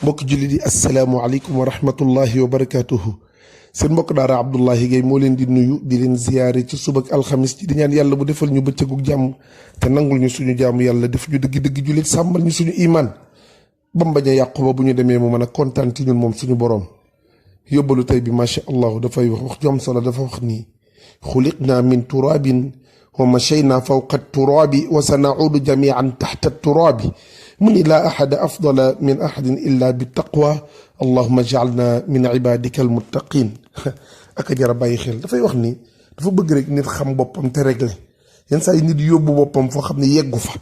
mbokk jullit yi asalaamualeykum wa rahmatullahi wa barakaatuhu. seen mbokk daara Abdoulaye Gaye moo leen di nuyu di leen ziyaare ci suba ak alxamis ci di ñaan yàlla bu defal ñu bëccëgu jàmm te nangul ñu suñu jàmm yàlla def ñu dëgg-dëgg jullit sàmmal ñu suñu iman bam bañ a yàqu ba bu ñu demee mu mën a kontaan ci ñun moom suñu boroom. yóbbalu tey bi macha allah dafay wax jom solo dafa wax nii xuliqna min turabin wa machayna fawqa turabi wa sanaudu jamian taxta turabi mu ni laa ahada afdala min ahadin illa bi taqwa allahuma jaalna min ibadika almuttaqin aka jara bàyyi xel dafay wax ni dafa bëgg rek nit xam boppam te réglé yenn saa yi nit yóbbu boppam foo xam ne yeggu fa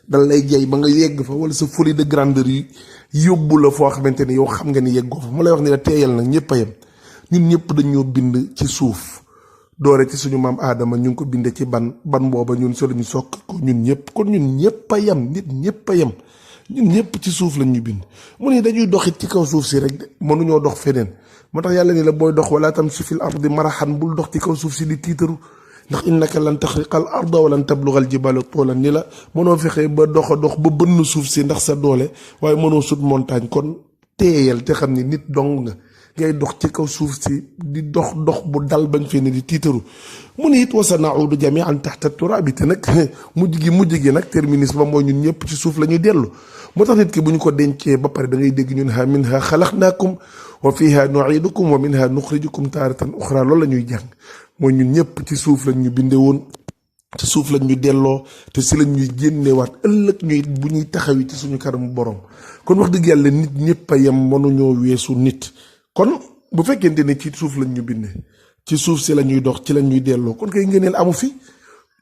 dal lay jay ba nga yegg fa wala sa folie de grandeur yi yóbbu la foo xamante ni yow xam nga ni yeggoo fa mu lay wax ni la teeyal nag ñëpp a yem ñun ñëpp dañoo bind ci suuf doore ci suñu maam aadama ñu ngi ko binde ci ban booba ñun so lañu sokk ko ñun ñëpp kon ñun ñëpp a yem nit ñëpp a yem ñun ñëpp ci suuf lañ ñu bind mu ne dañuy doxit ci kaw suuf si rek de mënuñoo dox feneen moo tax yàlla ni la booy dox wala tamshi fil ardi marahan bul dox ci kaw suuf si di tiitaru ndax innaka lan taxriqal arda wa lan tablugal jibala toolan ni la mënoo fexe ba dox a dox ba bënn suuf si ndax sa doole waaye mënoo sut montagne kon teeyal te xam ni nit dong nga ngay dox ci kaw suuf si di dox bu dal bañ fee ne di tiitaru mu ne it wa sanaudu jamian taxta turabi te nag mujj gi nag terminus ba mooy ñun ñëpp ci suuf la ñuy dellu moo tax nit ki bu ñu ko dencee ba pare da ngay dégg ñun minha xalaqnaakum wa fiha nuidukum wa minha nuxrijukum taaratan uxra loolu la ñuy jàng mooy ñun ñëpp ci suuf lañ ñu binde woon ci suuf lañ ñu delloo te si lañ ñuy génnewaat ëllëg bu ñuy taxawi ci suñu kanamu borom kon wax dëgg yàlla nit ñëpp a yem mënuñoo weesu nit kon bu fekkente ne ci suuf lañ ñu binde ci suuf si la ñuy dox ci lañ ñuy delloo kon kay ngëneel amu fi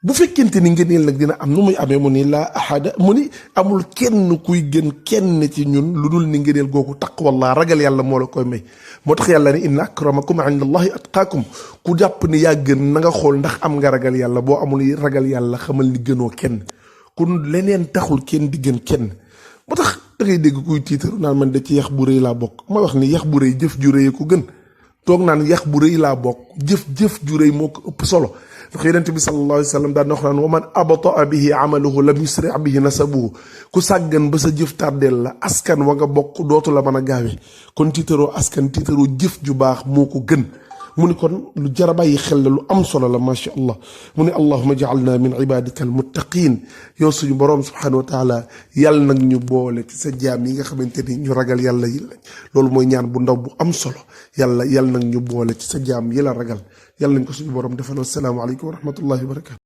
bu fekkente ni ngëneel nag dina am nu muy amee mu ni laa ahada mu ni amul kenn kuy gën kenn ci ñun lu dul ni ngëneel googu taqwallah ragal yàlla moo la koy may moo tax yàlla ne inna akramakum inda allahi atqaakum ku jàpp ni yaa gën na nga xool ndax am nga ragal yàlla boo amul ragal yàlla xamal ni gënoo kenn kun leneen taxul kenn di gën kenn moo tax da ngay dégg kuy tiitaru naan man da ci yax bu rëy laa bokk ma wax ni yax bu rëy jëf ju rëy ko gën toog naan yax bu rëy laa bokk jëf ju rëy moo ko ëpp solo ndax yonent bi sallallahu alayhi wa sallam daan na wax naan wa man abtaa bihi amaluhu lam yusri bihi nasabuhu ku sàggan ba sa jëf tàrdeel la askan wa nga bokk dootu la mën a gaawee kon tiitaroo askan tiitaroo jëf ju baax moo ko gën mu ni kon lu jar a bàyyi xel la lu am solo la macha allah mu ne allahuma jaalna min ibadika almuttaqin yow suñu boroom subhanahu wa taala yàlla nag ñu boole ci sa jaam yi nga xamante ni ñu ragal yàlla yi la loolu mooy ñaan bu ndaw bu am solo yàlla nag ñu boole ci sa jaam yi la ragal yàlla nañ ko suñu boroom defal. assalaamu aleykum wa rahmatullahi wa barakatu.